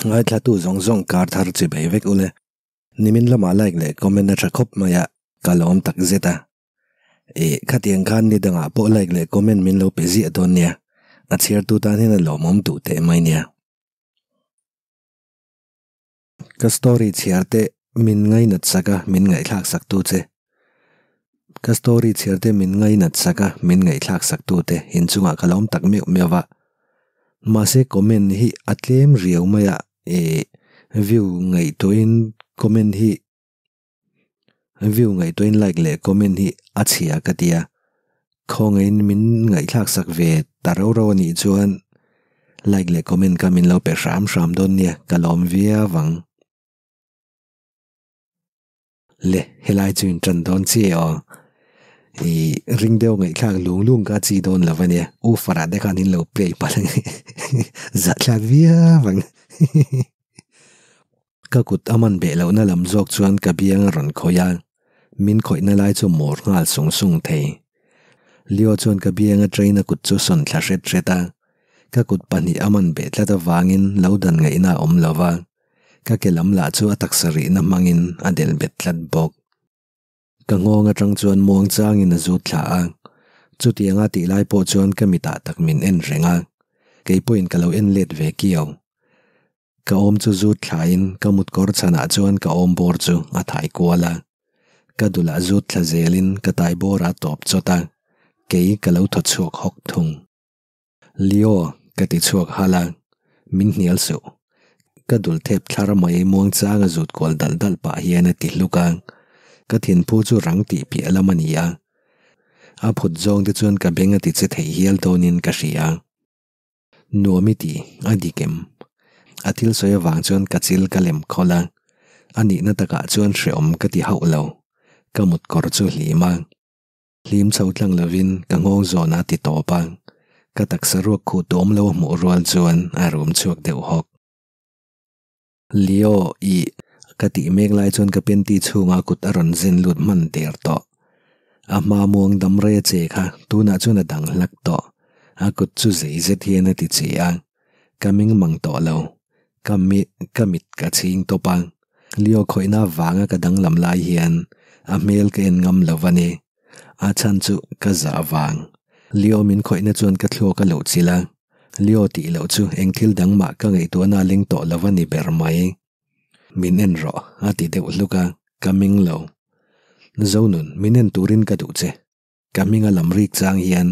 Ngaithlatu zawng zawng kar thar chi bei vek ule. Nimin lamah like leh comment a tha khawp mai a, ka lawm tak zet a. Ih, khatiang khan ni dangah pawh like leh comment min lo pe ziah dawn nia, a chhiartu tan hian a lawmawm duh teh mai nia. Ka story chhiar te min ngainat sak a, min ngaihthlak sak tu che. Ka story chhiar te min ngainat sak a, min ngaihthlak sak tu te inchungah ka lawm tak meuh meuh a. Mahse comment hi a tlem riau mai a, ih view ngaihtuahin comment hi view ngaihtuahin like leh comment hi a chhia ka ti a. Khawngaihin min ngaihthlak sak ve ta rau rau a nih chuan like leh comment kha min lo pe hram hram dawn nia ka lawm viau ang. Le helai chu in tan dawn chi e aw. I ring deuh ngaihthlak lung lung ka chi dawn lo ania u farah te khan in lo play palh ang zahthlak viau ang. Ka kut a man beh lohna lam zawk chuan ka biang a rawn khawih a, min khawihna lai chu mawr nghal sung sung thei. Leo chuan ka biang a train a kut chu sawn thla hret hret a, ka kut pahnih a man beh tlat avangin lo dan ngaihna a awm lo va, ka ke lam lah chu a taksa rihna hmangin a delh bet tlat bawk. Ka nghawng atang chuan muang changin a zut thla a, chutianga tih lai pawh chuan ka mitah tak min en reng a, kei pawhin ka lo en let ve kiau. Ka awm chu zut thlain ka mutkawr chhanah chuan ka awm bawr chu a thai kual a, ka dulah zut thla zelin ka tai bawr a tawp chawt a, kei ka lo thaw chhuak hawk thung. Leo, ka ti chhuak hal a, min hnial suh. Ka dul thep thlar mai muang chang a zut kual dalh dalh pah hian a ti hluk a, ka thinphu chu rang tih piah lam a ni a. A phut zawng te chuan ka beng a ti che thei hial dawnin ka hria. Nuam i ti, a dik em? A thil sawi avang chuan ka chil ka lem khawlh a, a nihna takah chuan hreawm ka ti hauh lo. Ka mut kawr chu hlim a. Hlim chho tlang lovin ka nghawng zawn a ti tawp a, ka taksa ruak khuh tuam lo a hmuh rual chuan a rum chhuak deuh hawk. Leo, ih, ka tih mek lai chuan ka panty chhunga kut a rawn zen lut hman der tawh. A hma muang dam rei a che kha tunah chuan a dang hlak tawh. A kut chu zei zet hian a ti che a, ka ming mang tawh lo. Ka mi, ka mit ka chhing tawp a. Leo khawihna vanga ka danglam lai hian a hmel ka en ngam lo a ni. A chhan chu ka zah vang. Leo min khawihna chuan ka thluak a loh chilh a. Leo tih loh chu eng thil dang mah ka ngaihtuahna a leng tawh lo a ni ber mai. Min en rawh a ti deuh hluk a, ka ming lo. Zonun, min en turin ka duh che. Ka hming a lam rik chang hian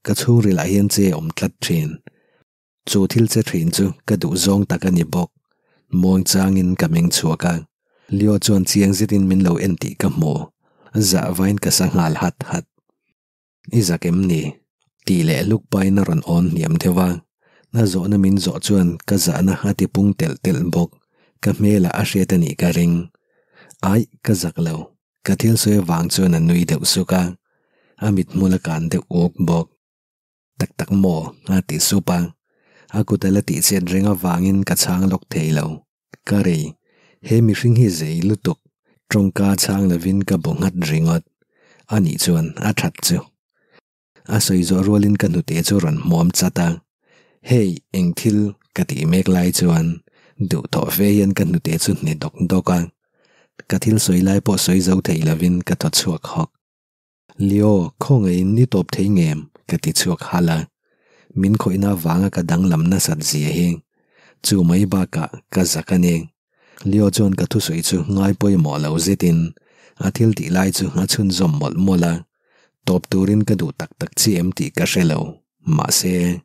ka chhungrilah hian che awm tlat thin. Chu thil che thin chu ka duh zawng tak a ni bawk. Muang changin ka meng chhuak a, Leo chuan chiang zetin min lo en tih ka hmu. Zah vain ka sa nghal hat hat. I zak em ni? Tih leh luk pain a rawn awn hniam deuh a. A zawhna min zawh chuan ka zahna a ti pung telh telh bawk. Ka hmelah a hriat a nih ka ring. Aih, ka zak lo. Ka thil sawi avang chuan a nui deuh suk a. A mithmul a kan deuh uk bawk. Tak tak maw? a ti sup a. A kut a la tih chet reng avangin ka chhang lawk thei lo. Ka rei, he mihring hi zei lutuk, tawngka chhang lovin ka bu nghat ringawt. Anih chuan a that chu. A sawi zawh rualin ka hnute chu rawn hmuam chat a. Hei, eng thil ka tih mek lai chuan duhthawh fe hian ka hnute chu hne dawk dawk a. Ka thil sawi lai pawh sawi zo thei lovin ka thaw chhuak hawk. Leo, khawngaihin i tawp thei ngem? ka ti chhuak hal a. Min khawihna avanga ka danglam nasat zia hi. Chu mai bakah ka zak a ni. Leo chuan ka thusawi chu ngai pawimawh lo zetin a thil tih lai chu a chhunzawm mawlh mawlh a. Tawp turin ka duh tak tak chi em tih ka hre lo. Mahse,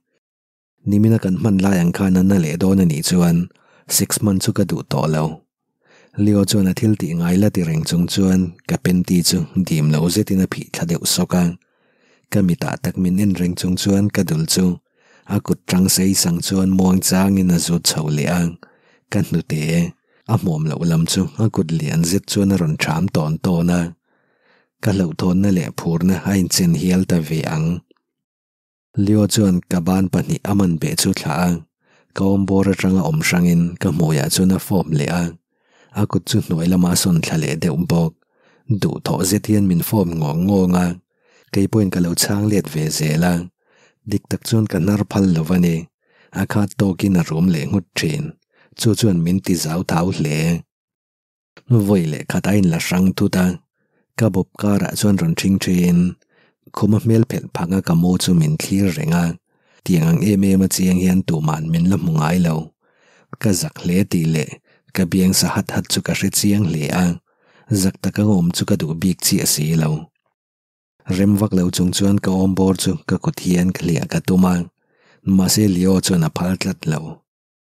nimina kan hman lai ang khan a na leh dawn a nih chuan six month chu ka duh tawh lo. Leo chuan a thil tih ngai la ti reng chung chuan ka panty chu dim lo zetin a phih thla deuh sawk a. Ka mitah tak min en reng chung chuan ka dul chu a kut tang sei sang chuan muang changin a zut chho leh a. Ka hnute a hmuam loh lam chu a kut lian zet chuan a rawn ṭham tawn tawn a. Ka hlauhthawnna leh phurna a inchen hial ta ve ang. Leo chuan ka ban pahnih a man beh chu thlah a, ka awm bawr atanga awm hrangin ka hmuiah chuan a fawp leh a, a kut chu hnuai lamah a sawn thla leh deuh bawk. Duhthawh zet hian min fawp ngawng ngawng a, kei pawhin ka lo chhang let ve zel a, dik tak chuan ka hnar phal lo a ni. A khat tawkin a rum leh nghut thin. Chu chuan min ti zau thau hle. Vawi leh khat a inla hrang thut a, ka bawp karah chuan rawn ṭhing ṭhin. Khuma hmel phelh phanga ka mu chu min thlir reng a, tiang ang em em a chiang hian tuman min la hmu ngai lo. Ka zak hle tih leh ka biang sa hat hat chu ka hre chiang hle a, zak taka awm chu ka duh bik chiah si lo. Rem vak lo chung chuan ka awm bawr chu ka kut hian ka hliah ka tum a, mahse Leo chuan a phal tlat lo.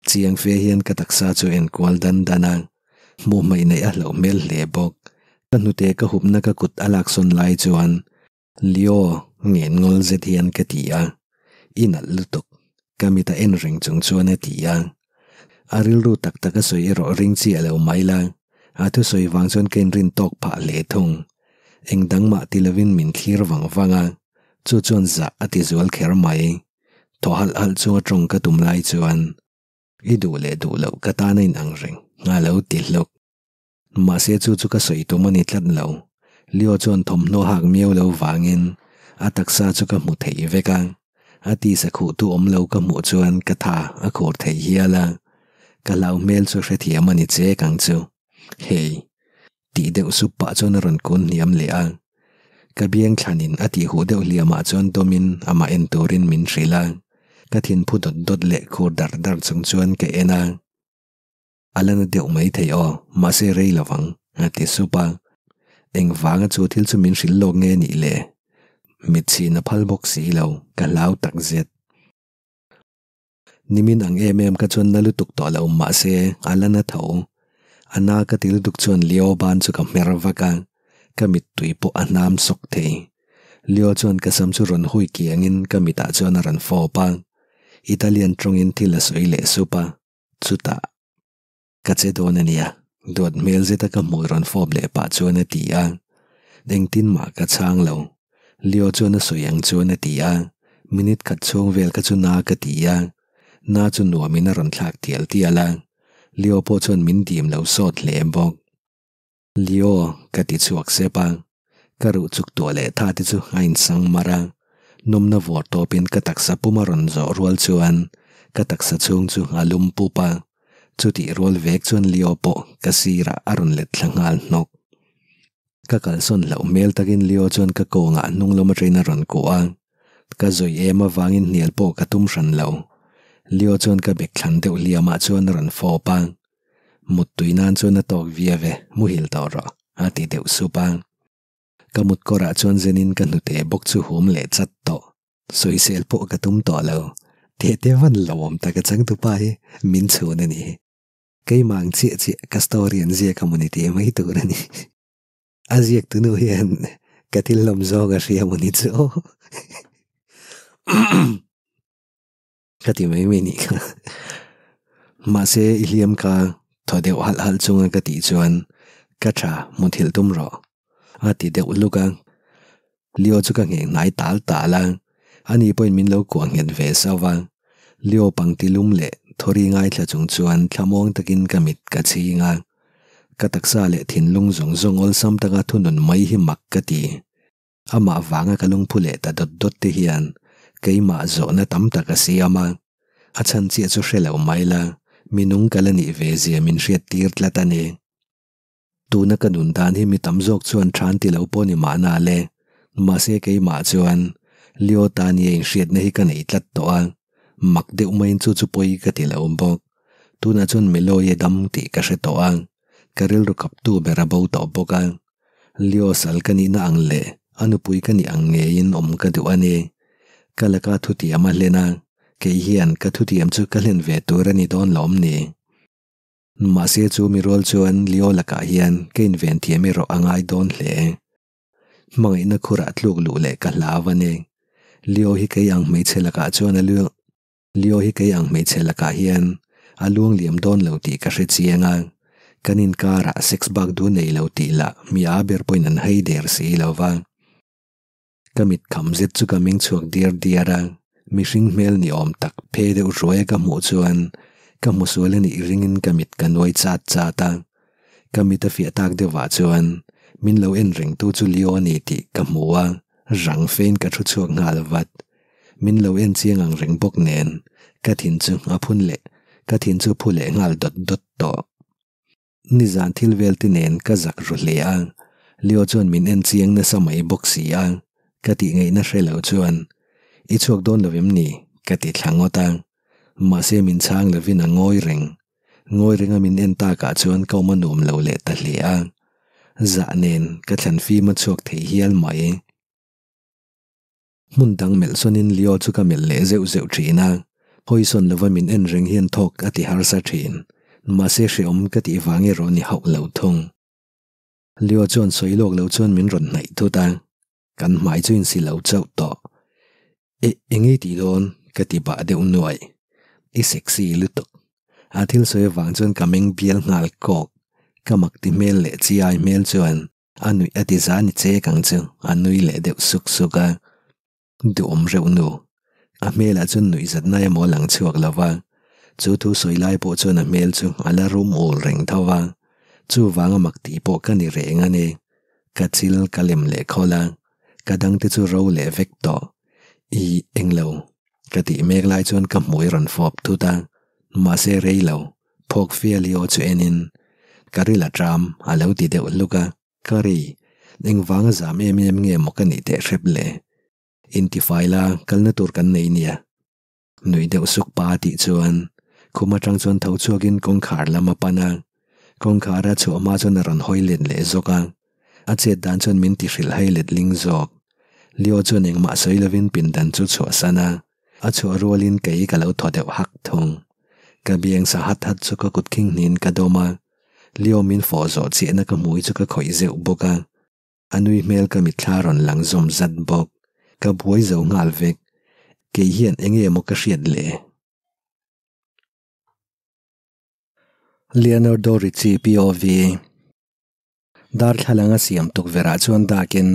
Chiang fe hian ka taksa chu en kual dan dan a, hmuh hmaih neih a hlauh hmel hle bawk. Ka hnute ka hupna ka kut a laksawn lai chuan Leo ngen ngawl zet hian ka ti a, I nalh lutuk, ka mit a en reng chung chuan a ti a. A rilru tak tak a sawi erawh ring chiah lo mai la, a thusawi vang chuan ka inrin tawk phah hle thung. Eng dang mah ti lovin min thlir vang vang a, chu chuan zah a ti zual kher mai. Thaw halh halh chunga tawng ka tum lai chuan i duh leh duh loh ka tan a inang reng a lo ti hlawk. Mahse chu chu ka sawi tum a ni tlat lo. Leo chuan thawmhnaw hak miau lo vangin a taksa chu ka hmu thei vek a, a tisa khuhtu awm lo ka hmuh chuan ka tha a khur thei hial a, ka hlau hmel chu hrethiam a ni chek ang chu. Hey. Tih deuh sup pah chuan a rawn kun hniam leh a. Ka biang thlanin a tih huh deuh hliamah chuan dawmin amah en turin min hrilh a. Ka thin phu dawt dawt leh khur dar dar chung chuan ka en a. A la na deuh mai thei aw, mahse rei lo vang, a ti sup a. Engvanga chu thil chu min hrilh lawk nge nih le? Mitchhin a phal bawk si lo, ka hlau takzet. Nimin ang em em ka chuan na lutuk tawh lo mahse a la na tho. A na ka ti lutuk chuan Leo ban chu ka hmer vak a, ka mittui pawh a hnam sawk thei. Leo chuan ka sam chu rawn hui kiangin ka mitah chuan a rawn fawp a, Italian tawngin thil a sawi leh sup a, chutah. Ka che dawn a nia, duat hmel zeta ka hmui rawn fawp leh pah chuan a ti a. Engtin mah ka chhang lo. Leo chuan a sawi ang chuan a ti a, minute khat chhung vel kha chu na ka ti a. Na chu nuamin a rawn thlak tial tial a, Leo pawh chuan min dim lo sawt hle bawk. Leo, ka ti chhuak sep a. Ka ruh chuk tuah leh tha te chu a insang mar a. Nawmna vawr tawpin ka taksa pum a rawn zawh rual chuan ka taksa chhung chu a lum pup a. Chutih rual vek chuan Leo pawh ka sirah a rawn let thla nghal hnawk. Ka kalsawn hlauh hmel takin Leo chuan ka kawngah hnung lam atangin a rawn kuah a. Ka zawih em avangin hnial pawh ka tum hran lo. Leo chuan ka bek thlan deuh hliamah chuan a rawn fawp a. Muttui nan chuan a tawk viau e, muhil tawh rawh, a ti deuh sup a. Ka mut kawrah chuan zenin ka hnute bawk chu hum leh chat tawh. Sawisel pawh ka tum tawh lo. Tete van lo awm tak a changtupa hi min chhun a ni. Keimah ang chiah chiah ka story an ziak a mawni tih mai tur a ni. A ziak tunu hian ka thil hlawm zawng a hria mawni chu aw. Ka ti mai mai nih kha. Mahse i hliam ka thaw deuh halh halh chunga ka tih chuan ka tha muthilh tum rawh a ti deuh luk a. Leo chu ka ngheh hnai tal tal a, ani pawhin min lo kuah nghet ve sauh va. Leo pangti lum leh thawri ngaithla chung chuan thlamuang takin ka mit ka chhing a. Ka taksa leh thinlung zawng zawng awlsam taka thunun mai hi mak ka ti. Amah vanga ka lungphu leh ta dawt dawt te hian keimah zawhna tam tak a siam a, a chhan chiah chu hre lo mai la, mi nung ka la nih ve zia min hriat tir tlat a ni. Tuna ka nun dan hi mi tam zawk chuan than ti lo pawh ni mahna le, mahse keimah chuan Leo tania inhriatna hi ka nei tlat tawh a, mak deuh maiin chu chu pawi ka ti lo bawk. Tunah chuan Meloy a dam tih ka hre tawh a, ka rilru kaptu ber a bo tawh bawk a. Leo sal ka nihna ang leh a nupui ka nih ang ngeiin awm ka duh a ni. Ka laka thutiam a hlen a, kei hian ka thutiam chu ka hlen ve tur a ni dawn lawm ni. Mahse chu mi rual chuan Leo lakah hian ka inven thiam erawh a ngai dawn hle. Hmangaihna khurah tluk luh leh ka hlau a ni. Leo hi kei ang hmeichhe lakah chuan a Leo hi kei ang hmeichhe lakah hian a luang liam dawn lo tih ka hre chiang a, kan inkarah sex bak duh nei lo tih lah mi a ber pawhin an hai der si lo va. Ka mit kham zet chu ka meng chhuak diar diar a, mihring hmel ni awm tak phe deuh ruaia ka hmuh chuan ka hmu sual a nih ringin ka mit ka nuai chat chat a. Ka mit a fiah tak deuhah chuan min lo en rengtu chu Leo a ni tih ka hmu a, rang fein ka thu chhuak nghal vat. Min lo en chiang ang reng bawk nen ka thin chu a phun leh. Ka thin chu phu leh nghal dawt dawt tawh. Nizan thil vel te nen ka zak ru hle a, Leo chuan min en chiang nasa mai bawk si a, ka tih ngaihna hre lo chuan, I chhuak dawn lo em ni? ka ti thla ngawt a, mahse min chhang lovin a ngawi reng. Ngawi renga min en takah chuan ka awm a nuam lo leh ta hle a, zah nen ka thlan fim a chhuak thei hial mai. Hmun dang melh sawnin Leo chu ka melh leh zeuh zeuh thin a, hawisawn lova min en reng hian thawk a ti harsa thin. Mahse hreawm ka tih vang erawh ni hauh lo thung. Leo chuan sawi lawk lo chuan min rawn hnaih thut a, kan hmai chu insi lo chauh tawh. E, engei tih dawn? ka ti bah deuh nuaih. I sexy lutuk. A thil sawi avang chuan ka meng bial nghal kawk. Ka mak ti hmel leh chiai hmel chuan A nuih a ti za ni chek ang chu, a nui leh deuh suk suk a. Duhawm reuh nu. A hmelah chuan nuih zat nai emaw a lang chhuak lo va, chu thu sawi lai pawh chuan a hmel chu a la rum ul reng tho va. Chuvanga mak tih pawh ka ni reng a ni. Ka chil ka lem leh khawl a, ka dangte chu ro leh vek tawh. I englo. Ka tih mek lai chuan ka hmui rawn fawp thut a, mahse rei lo. Phawk fiali aw chu enin, Ka ril a ṭam, a lo ti deuh hluk a, Ka ri, engvanga zam em em nge maw ka nih teh hrep le? Intifai la, kalna tur kan nei nia. Nui deuh suk pa a tih chuan khum aṭang chuan tho chhuakin kawngkhar lam a pan a, kawngkhar a chhuah hma chuan a rawn hawi let leh zawk a, a chet dan chuan min ti hrilh hai let ling zawk. Leo chuan engmah sawi lovin pindan chu chhuahsan a. A chhuah rualin kei ka lo thaw deuh hak thung. Ka biang sa hat hat chu ka kut khing hnin ka dawm a, Leo min fawh zawh chiahna ka hmui chu ka khawih zeuh bawk a. A nui hmel ka mitthla rawn lang zawm zat bawk. Ka buai zo nghal vek. Kei hian eng nge maw ka hriat le? Leonardo Ricci POV. Darthlalang a siam tukverh ah chuan dakin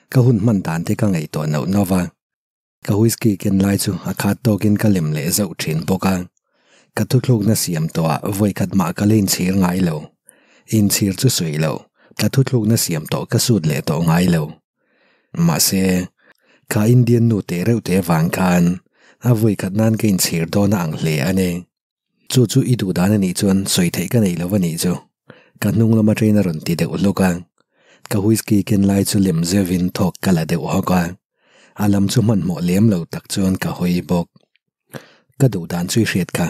ka hun hman dan te ka ngaihtuah nauh nauh va. Ka whisky ken lai chu a khat tawkin ka lem leh zauh thin bawk a, ka thuthlukna siam tawhah vawi khat mah ka la inchhir ngai lo. Inchhir chu sawi lo, ka thuthlukna siam tawh ka sut leh tawh ngai lo. Mahse, kha Indian nu teh reuh te avang khan a vawi khat nan ka inchhir dawn a ang hle a ni. Chu chu i duh dan a nih chuan sawi theih ka nei lo a nih chu. Ka hnung lama train a rawn ti deuh hluk a. Ka whisky ken lai chu lem zeuhin thawk ka la deuh hawk a. A lam chu hmanhmawh lem lo tak chuan ka hawi bawk. Ka duh dan chu i hriat kha.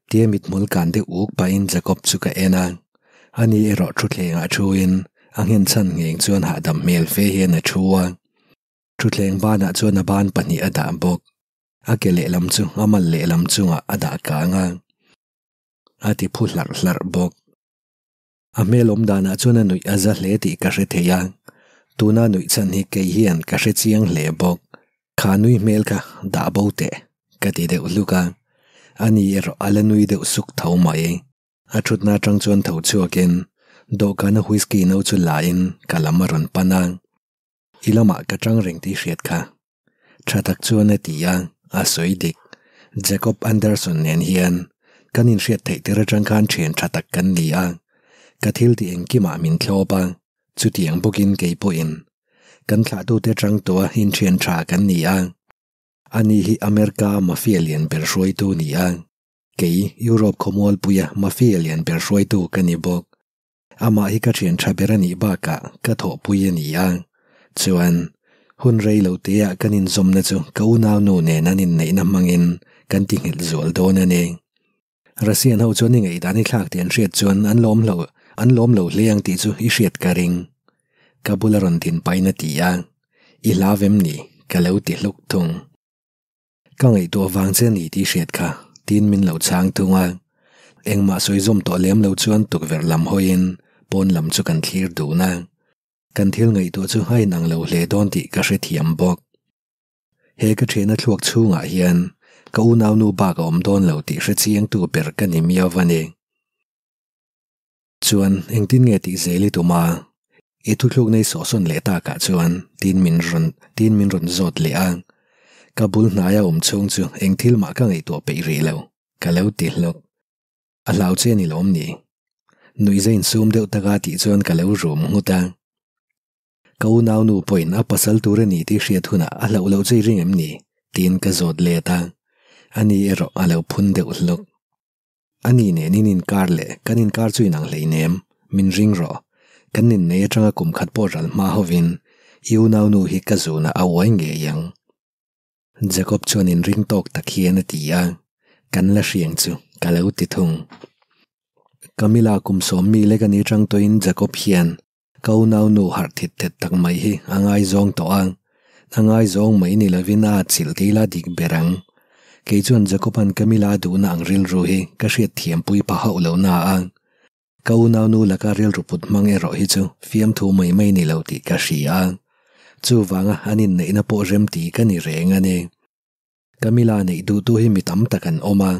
Tia mithmul kan deuh uk pahin Jacob chu ka en a. Ani erawh thutthlengah thuin a nghenchhan ngheng chuan hahdam hmel fe hian a thu a. Thutthleng banah chuan a ban pahnih a dah bawk. A ke lehlam chu a mal lehlam chungah a dah kang a, a ti phu hlarh hlarh bawk. A hmel awm danah chuan a nuih a za hle tih ka hre thei a, tuna nuih chhan hi kei hian ka hre chiang hle bawk. Kha nui hmel kha dah bo teh, ka ti deuh hluk a, ani erawh a la nui deuh suk tho mai. A thutna atang chuan tho chhuakin dawhkana whisky no chu la in ka lam a rawn pan a. I lamah ka tang reng tih hriat kha. Tha tak chuan a ti a, a sawi dik. Jacob Anderson nen hian kan inhriat theih tir atang khan thian tha tak kan ni a, ka thil tih engkimah min thlawp a, chutiang bawkin kei pawhin kan thlahtute tang tawha inthian tha kan ni a. Ani hi America mafia lian ber hruaitu ni a, kei Europe khawmualpuia mafia lian ber hruaitu ka ni bawk. Amah hi ka thian tha ber a nih bakah ka thawhpui a ni a, chuan hun rei lo teah kan inzawmna chu ka unaunu nen an inneihna hmangin kan ti nghelh zual dawn a ni. Russian ho chuan i ngaihdan i thlak tih an hriat chuan an lawm lo an lawm lo hle ang tih chu i hriat ka ring. Ka bula rawn din pahin a ti a, I hlau em ni? ka lo ti hluk thung. Ka ngaihtuah vang che a ni tih hriat kha, tiin min lo chhang thung a. Engmah sawi zawm tawh lem lo chuan tukverh lam hawiin pawn lam chu kan thlir dun a. Kan thil ngaihtuah chu a inang lo hle dawn tih ka hrethiam bawk. He ka thiana thluak chhungah hian ka unaunu bak a awm dawn lo tih hrechiangtu ber ka ni miau a ni. Chuan engtin nge tih zel i tum a? I thuthluk nei sawhsawn leh takah chuan tin min rawn tin min rawn zawt leh a. Ka bul hnaia awm chhung chu eng thil mah ka ngaihtuah peih rih lo, ka lo ti hlawk. A hlau che a ni lawm ni? Nuihza insum deuh taka tih chuan ka lo rum nghut a. Ka unaunu pawhin a pasal tur a ni tih hriat hunah a hlauh loh chu i ring em ni? tiin ka zawt let a. Ani erawh a lo phun deuh hlawk. Ani nen in inkar leh kan inkar chu inang hleinem, min ring rawh. Kan innei atanga kum khat pawh ral hma hovin i unaunu hi ka zunah a uai ngei ang. Jacob chuan inring tawk tak hian a ti a, kan la hriang chu ka lo ti thung. Camilla kum sawmmi lek a ni tang tawhin Jacob hian Ka unaunu harh thit thet tak mai hi a ngaizawng tawh a, a ngaizawng mai ni lovin a atchilh ti ila dik ber ang. Kei chuan Jacob-a'n Camilla a duhna ang rilru hi ka hriat thiampui pha hauh lo na a, ka unaunu laka rilru put hmang erawh hi chu fiamthu mai mai ni lo tih ka hria a, chuvanga an inneihna pawh remti ka ni reng a ni. Camilla neih duhtu hi mi tam tak an awm a,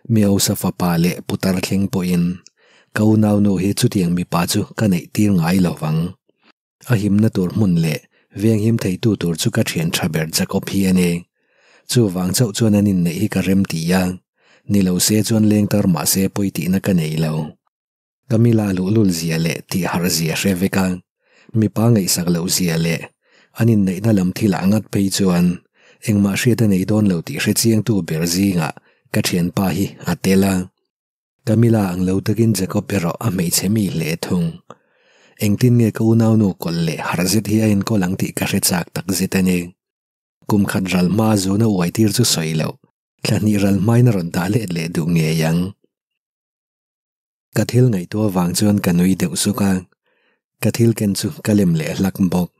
mi hausa fapa leh putar thleng pawhin ka unaunu hi chutiang mipa chu ka neih tir ngai lo vang. A himna tur hmun leh venghim theitu tur chu ka thian tha ber Jacob hi a ni. Chuvang chauh chuan an inneih hi ka rem ti a, ni lo se chuan leng tar mah se pawi tihna ka nei lo. Camilla luhlul zia leh tih harh zia hre vek a, mipa ngaihsak loh zia leh an inneihna lam thil ah ngat phei chuan engmah hriat a nei dawn lo tih hre chiangtu ber zingah ka thianpa hi a tel a. Camilla ang lo takin Jacob erawh a hmeichhe mi hle thung. Engtin nge ka unaunu kawlh leh harh zet hi a enkawl ang tih ka hre chak tak zet a ni. Kum khat ral hmaa zuna uai tir chu sawi loh, thla hnih ral hmain a rawn dah let leh duh ngei ang. Ka thil ngaihtuah vang chuan ka nui deuh suk a, ka thil ken chu ka lem leh hlak bawk.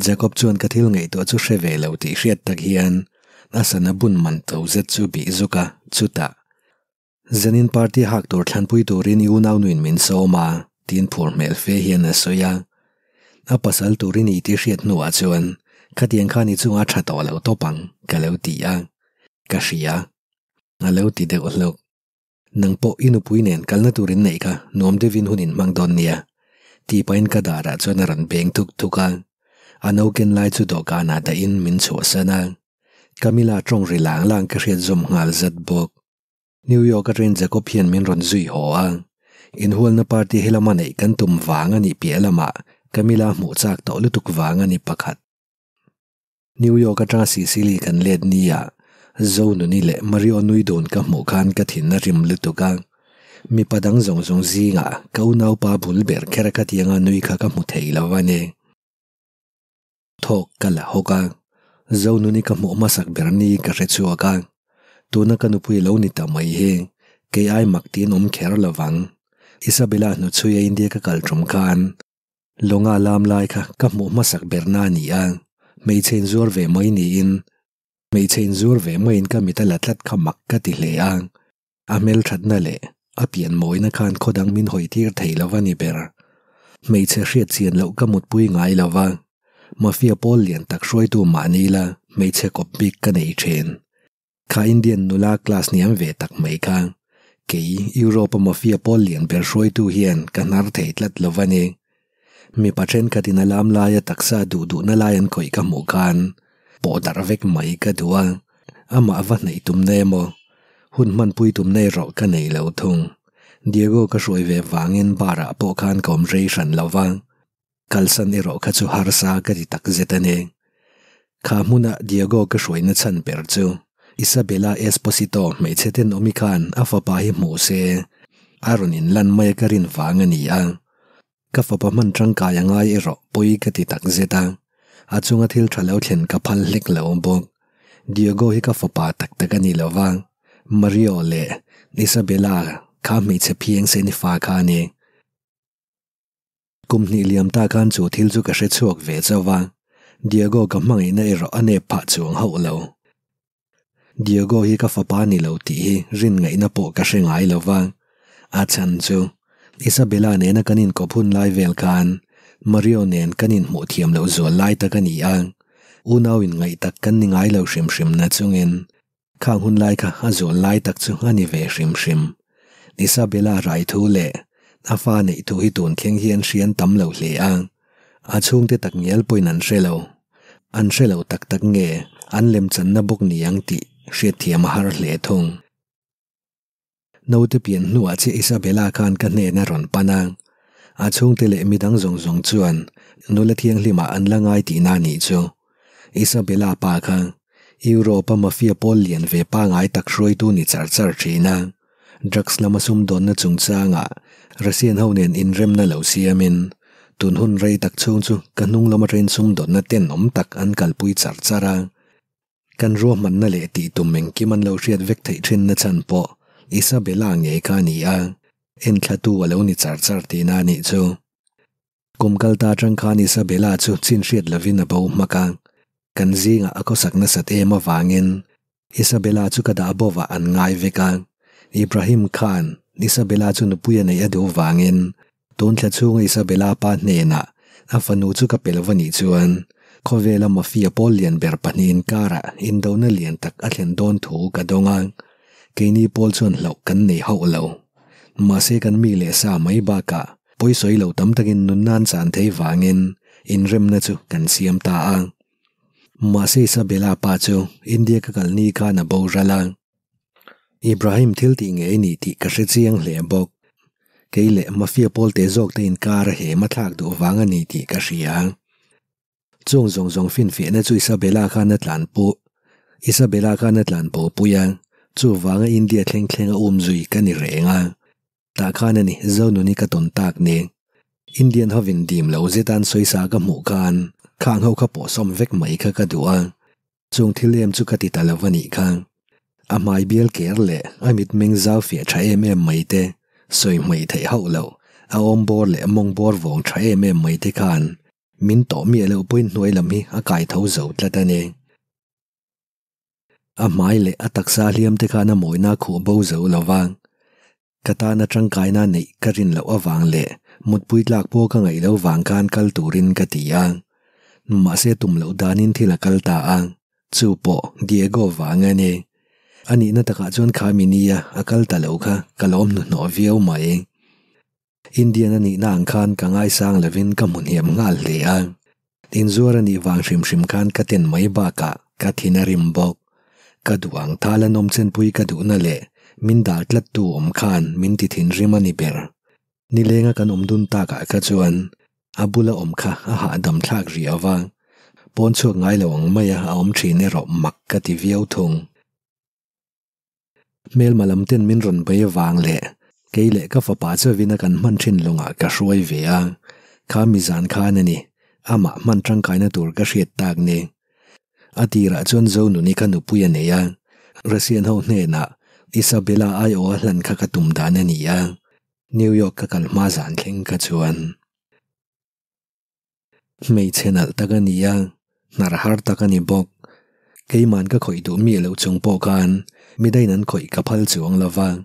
Jacob chuan ka thil ngaihtuah chu hre ve lo tih hriat tak hian a sana bun man to zet chu bih zuk a, chutah, Zanin party hak tur thlanpui turin i unaunuin min sawm a, tiin phur hmel fe hian a sawi a. A pasal turin i tih hriat hnuah chuan khatiang khan i chungah a tha tawh lo tawp ang, ka lo ti a, ka hria a lo ti deuh hluk. Nang pawh i nupui nen kalna tur in neih kha nuam deuhin hun in hmang dawn nia, tih pahin ka darah chuan a rawn beng thuk thuk a. A no ken lai chu dawhkanah dahin min chhuahsan a. Camilla tawng ri lang lang ka hriat zawm nghal zat bawk. New York atangin Jacob hian min rawn zui haw a. Inhualna party helama neih kan tum vang a nih piah lamah Camilla hmuh chak tawh lutuk vang a ni pakhat. New York atanga Sicily kan let nia Zonuni leh Mario nui dun ka hmuh khan ka thin a rim lutuk a. Mipa dang zawng zawng zingah ka unaupa bul ber kher a khatianga nui kha ka hmu thei lo a ni. Thawk ka la hawk a, Zonuni ka hmuh hmasak ber ni ka hre chhuak a. Tuna ka nupui lo ni ta mai hi kei ai mak tiin awm kher lo vang. Isabella hnuchhuia India ka kal tum khan Lawnga lam lai kha ka hmuh hmasak berna a ni a, hmeichhe inzuar ve mai niin hmeichhe inzuar ve maiin ka mit a la tlat kha mak ka ti hle a, a hmelthatna leh a pian mawina khan khaw dang min hawi tir thei lo a ni ber. Hmeichhe hriat chian loh ka mutpui ngai lo va, mafia pawl lian tak hruaitu mahni la hmeichhe kawp bik ka nei thin. Kha Indian nula class hniam ve tak mai kha kei Europe a mafia pawl lian ber hruaitu hian ka hnar thei tlat lo va ni. Mipa thenkhatin a lam laia taksa duh duhna lai an khawih ka hmuh khan pawh darh vek mai ka duh a, amah va hnaih tumna emaw hun hmanpui tumna erawh ka nei lo thung. Diego ka hruai ve vangin bar ah pawh khan ka awm rei hran lo va. Kalsan erawh kha chu harsa ka ti tak zet a ni. Kha hmuna Diego ka hruaina chhan ber chu Isabella Esposito hmeichhe tenawmi khan a fapa hi hmuh se a rawn inlan mai a ka rin vang a ni a. Ka fapa hman tangkai a ngai erawh pawi ka ti tak zet a, a chunga thil tha lo thlen ka phal hlek lo bawk. Diego hi ka fapa tak tak a ni lo va, Mario leh Isabella kha hmeichhe phiangsen i fa kha a ni. Kum hnih liam ta khan chu thil chu ka hre chhuak ve chauh va, Diego ka hmangaihna erawh a nep phah chuang hauh lo. Diego hi ka fapa ni lo tih hi rin ngaihna pawh ka hre ngai lo va, a chhan chu Isabella nena kan inkawp hun lai vel khan Mario nen kan inhmuh thiam loh zual lai tak a ni a, unau inngaih tak kan ni ngai lo hrim hrim na chungin Khang hun lai kha a zual lai tak chu a ni ve hrim hrim. Isabella rai thu leh a fa neih thu hi tun thleng hian hrian tam lo hle a, a chhungte tak ngial pawhin an hre lo. An hre lo tak tak nge an lemchanna bawk ni ang tih hriatthiam a har hle thung. Naute pian hnuah chiah Isabella khan ka hnen a rawn pan a, a chhungte leh midang zawng zawng chuan nula thianghlimah an la ngai tihna a nih chu. Isabella pa kha Europe-a mafia pawl lian ve pangai tak hruaitu ni char char thin a. Drugs lama sumdawnna chungchangah Russian ho nen inremna lo siamin tun hun rei tak chhung chu ka hnung lama train sumdawnna tenawm tak an kalpui char char a. Kan ruahmanna leh tih tum engkim an lo hriat vek theih thinna chhan pawh Isabella ngei kha a ni a, enthlatu a lo ni char char tihna a nih chu. Kum kal ta atang khan Isabella chu chin hriat lovin a bo hmak a, kan zingah a khawsak nasat em avangin Isabella chu ka dah bovah an ngai vek a. Ibrahim khan Isabella chu nupui a neih a duh vangin tun thla chhunga Isabella pa hnenah a fanu chu ka pe lo a nih chuan khawvela mafia pawl lian ber pahnih inkarah indona lian tak a thlen dawn thu ka dawng a, keini pawl chuan hlauh kan nei hauh lo. Mahse kan mi leh sa mai bakah Pawisawi lo tam takin nunna an chan thei vangin inremna chu kan siam ta a. Mahse Isabella pa chu India ka kal ni khan a boral a. Ibrahim thil tih ngei a ni tih ka hre chiang hle bawk. Kei leh Mafia pawlte zawk te inkar a hem a thlak duh vang a ni tih ka hria. Chung zawng zawng finfiahna chu Isabella khan a tlan pu. Isabella khan a tlan bo pui a, chuvanga India thleng thleng a um zui ka ni reng a. Tah khan a ni, Zonuni ka tawn tak ni. Indian hovin dim lo zetan sawisa ka hmuh khan khang ho kha pawhsawm vek mai kha ka duh a. Chung thil em chu ka ti ta lo a nih kha. A hmai bial ker leh a mitmeng zau fiah tha em em mai te, sawi hmaih theih hauh loh, a awm bawr leh mawng bawr vawng tha em em mai te khan Min tawh miah loh pawhin hnuai lam hi a kai tho zo tlat a ni. A hmai leh a taksa hliam te khan a mawina a khuh bo zo lo va, ka tana tangkaina neih ka rin loh avang leh mutpui tlak pawh ka ngaih loh vang khan kal turin ka ti a. Mahse tum loh danin thil a kal ta a, chu pawh Diego vang a ni. A nihna takah chuan kha mi nia a kal ta lo kha ka lawm hnuhnawh viau mai. Indian a nihna ang khan ka ngaisang lovin ka hmu hniam nghal hle a. Inzuar a nih vang hrim hrim khan ka ten mai bakah ka thin a rim bawk. Ka duh ang thal a nawm chenpui ka duhna leh min dal tlattu awm khan min ti thinrim a ni ber. Nilenga kan awm dun takah kha chuan a bula awm kha a hahdam thlak riau a, pawn chhuak ngai lo ang maia a awm thin erawh mak ka ti viau thung. Hmelma lam ten min rawn bei avang leh kei leh ka fapa chauhin a kan hman thin lawngah ka hruai ve a, kha mizan khan a ni, amah hman tangkaina tur ka hriat tak ni. A tirah chuan Zonuni kha nupui a nei a, Russian ho hnenah Isabella aiawh a hlan kha ka tum dan a ni a, New York ka kal hma zan thleng kha chuan. Hmeichhe nalh tak a ni a, hnar har tak a ni bawk. Keiman ka khawih duh miah loh chung pawh khan midain an khawih ka phal chuang lo va,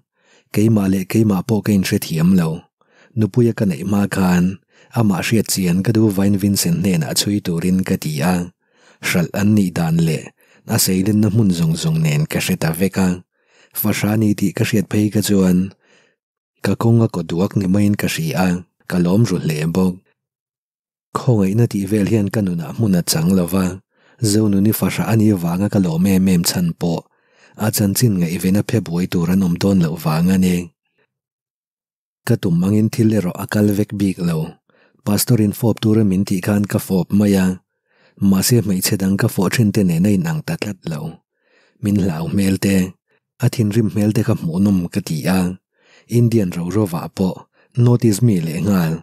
keimah leh keimah pawh ka inhrethiam lo. Nupuia ka neih hma khan amah hriat chian ka duh vain Vincent hnenah chhui turin ka ti a, hralh an nih dan leh a seilenna hmun zawng zawng nen ka hre ta vek a, fahra ni tih ka hriat phei ka chuan Ka kawng a kaw duak ni maiin ka hria a, ka lawm ru hle bawk. Khawngaihna tih vel hian ka nunah hmun a chang lo va, Zonuni fahrah a nih vanga ka lawm em em chhan pawh a chanchin ngaihven a phe buai tur an awm dawn loh vang a ni. Ka tum angin thil erawh a kal vek bik lo. Pastor-in fawp tura min tih khan ka fawp mai a, mahse hmeichhe dang ka fawh thin te nen a inang ta tlat lo. Min hlau hmel te, A thinrim hmel te kha hmuhnawm ka ti a, Indian ro rovah pawh notice mi leh nghal.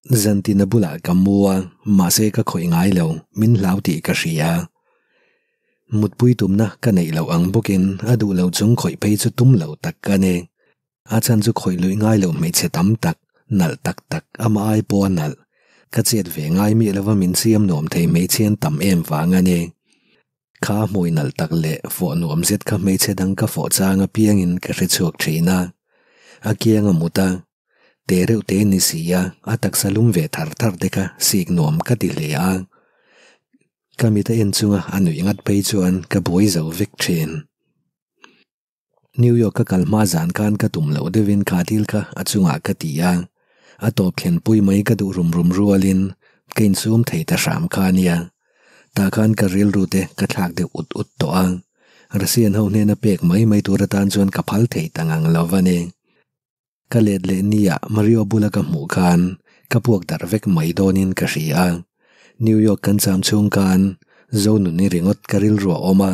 Zantina bulah ka mu a, mahse ka khawih ngai lo, min hlau tih ka hria. Mutpui tumna ka neih loh ang bawkin a duh lo chung khawih phei chu tum lo tak ka ni. A chhan chu khawih luih ngai loh hmeichhe tam tak, nalh tak tak, amah ai pawh a nalh. Ka chet ve ngai miah lova min siam nuam thei hmeichhe an tam em vang a ni. Kha hmui nalh tak leh fawh nuam zet kha hmeichhe dang ka fawh chang apiangin ka hre chhuak thin a. A kiang a mut a, te reuh te ni si a, a taksa lum ve thar thar te kha sik nuam ka ti hle a. Ka mit a en chunga a nuih ngat phei chuan ka buai zo vek thin. New York ka kal hma zan khan ka tum loh deuhin kha thil kha a chungah ka ti a, a tawp thlenpui mai ka duh rum rum rualin ka insum thei ta hram kha a nia. Tah khan ka rilru te ka thlak deuh ut ut tawh a, Russian ho hnena pek mai mai tur atan chuan ka phal thei ta ngang lo va ni. Ka let leh nia Mario bula ka hmuh khan ka puak darh vek mai dawnin ka hria a. New York kan cham chhung khan Zonuni ringawt ka rilru a awm a,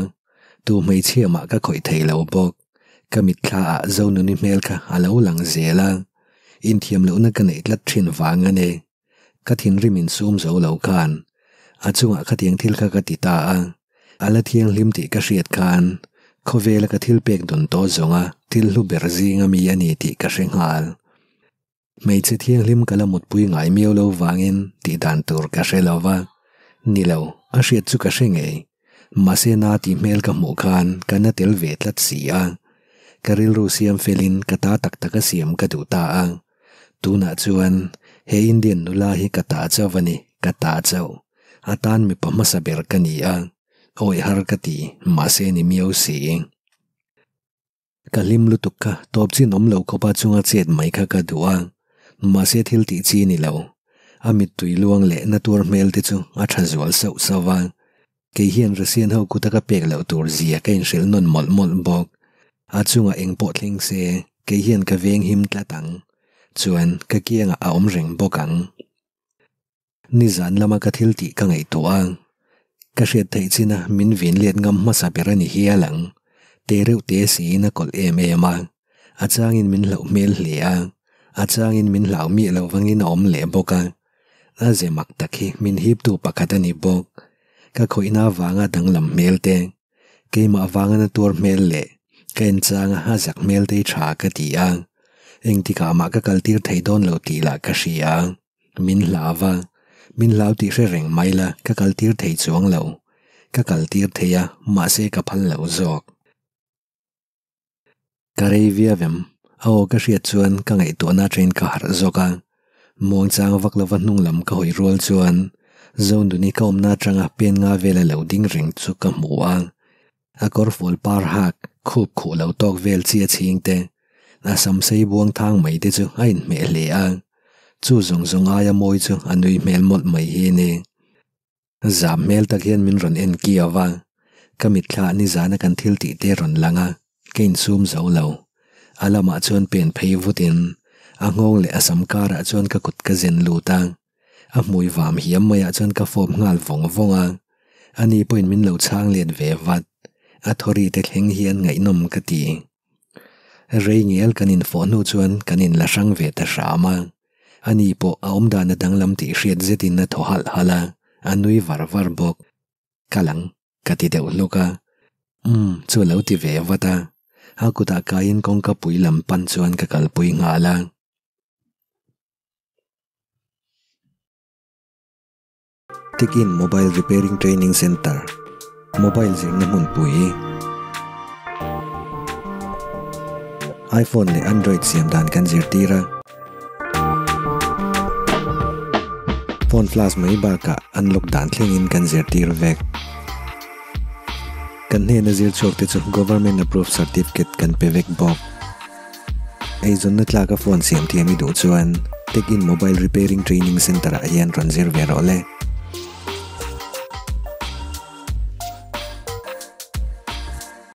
tu hmeichhia mah ka khawih thei lo bawk. Ka mitthla ah Zonuni hmel kha a lo lang zel a, inthiam lohna ka neih tlat thin vang a ni. Ka thinrim insum zo lo khan a chungah khatiang thil kha ka ti ta a, a la thianghlim tih ka hriat khan khawvela ka thil pek dun tawh zawnga thil hlu ber zinga mi a ni tih ka hre nghal. Hmeichhe thianghlim ka la mutpui ngai miau lo vangin tih dan tur ka hre lo va, ni lo, a hriat chu ka hre ngei. Mahse na tih hmel ka hmuh khan ka na tel ve tlat si a, ka rilru siam felin ka ta tak taka siam ka duh ta a. Tunah chuan he Indian nula hi ka ta chauh a ni, ka ta chauh. A tan mipa hmasa ber ka ni a, awih har ka ti, mahse ni miau si. Ka hlim lutuk kha tawp chin awm lo khawpa chunga chet mai kha ka duh a, mahse thil tih chi ni lo. A mittui luang leh na tuar hmel te chu a tha zual sauh sauh a. Kei hian Russian ho kuta ka pek loh tur zia ka inhrilh nawn mawlh mawlh bawk. A chungah eng pawh thleng se, kei hian ka veng him tlat ang. Chuan ka kiangah a awm reng bawk ang. Nizan lama ka thil tih ka ngaihtuah a, ka hriat theih chin a min vin let ngam hmasa ber a ni hial ang. Te reuh te siin a kawlh em em a, a changin min hlauh hmel hle a, a changin min hlau miah lo vangin a awm leh bawk a. A ze mak tak hi min hiptu pakhat a ni bawk. Ka khawihna avanga danglam hmel te, keimah avanga na tuar hmel leh ka enchanga a zak hmel te hi tha ka ti a, engtikah mah ka kaltir thei dawn lo tih lah ka hria. Min hlau a, min hlau tih hre reng mai la ka kaltir thei chuang lo. Ka kaltir thei a, mahse ka phal lo zawk. Ka rei viau em? A aw ka hriat chuan ka ngaihtuahna atangin ka harh zawk a. Muangchang vak lova hnung lam ka hawi rual chuan Zonuni ka awmna atanga pen nga vela lo ding reng chu ka hmu a. A kawrfual par hak khup khuh lo tawk vel chi a chhing te, a sam sei buang thang mai te chu a inhmeh hle a. Chu zawng zawng aia mawi chu a nui hmel mawlh mai hi a ni. Zam hmel tak hian min rawn en kiau a, ka mitthla nizana kan thil tih te rawn lang a, ka insum zo lo. A lamah chuan pen phei vutin a nghawng leh a sam karah chuan ka kut ka zen lut a, a hmui vam hiam maiah chuan ka fawp nghal vawng vawng a, ani pawhin min lo chhang let ve vat. A thawri te thleng hian ngaihnawm ka ti. Rei ngel kan infawh hnu chuan kan inla hrang ve ta hram a. Ani pawh a awmdan a danglam tih hriat zetin a thaw halh halh a, a nui var var bawk. Kal ang, ka ti deuh hluk a. Umm, chu a lo ti ve vat a. A kutah kaiin kawngka pui lam pan chuan ka kalpui nghal a. Tikin Mobile Repairing Training Centre, Mobile zirna hmunpui, iPhone leh Android siam dan kan zirtir a. Phone flash mai bakah unlock dan thlengin kan zirtir vek. Kan hnena zir chhuak te chu Government Approved Certificate kan pe vek bawk. Eizawnna tlaka phone siam thiam i duh chuan Tech In Mobile Repairing Training Centre ah hian rawn zir ve rawh le.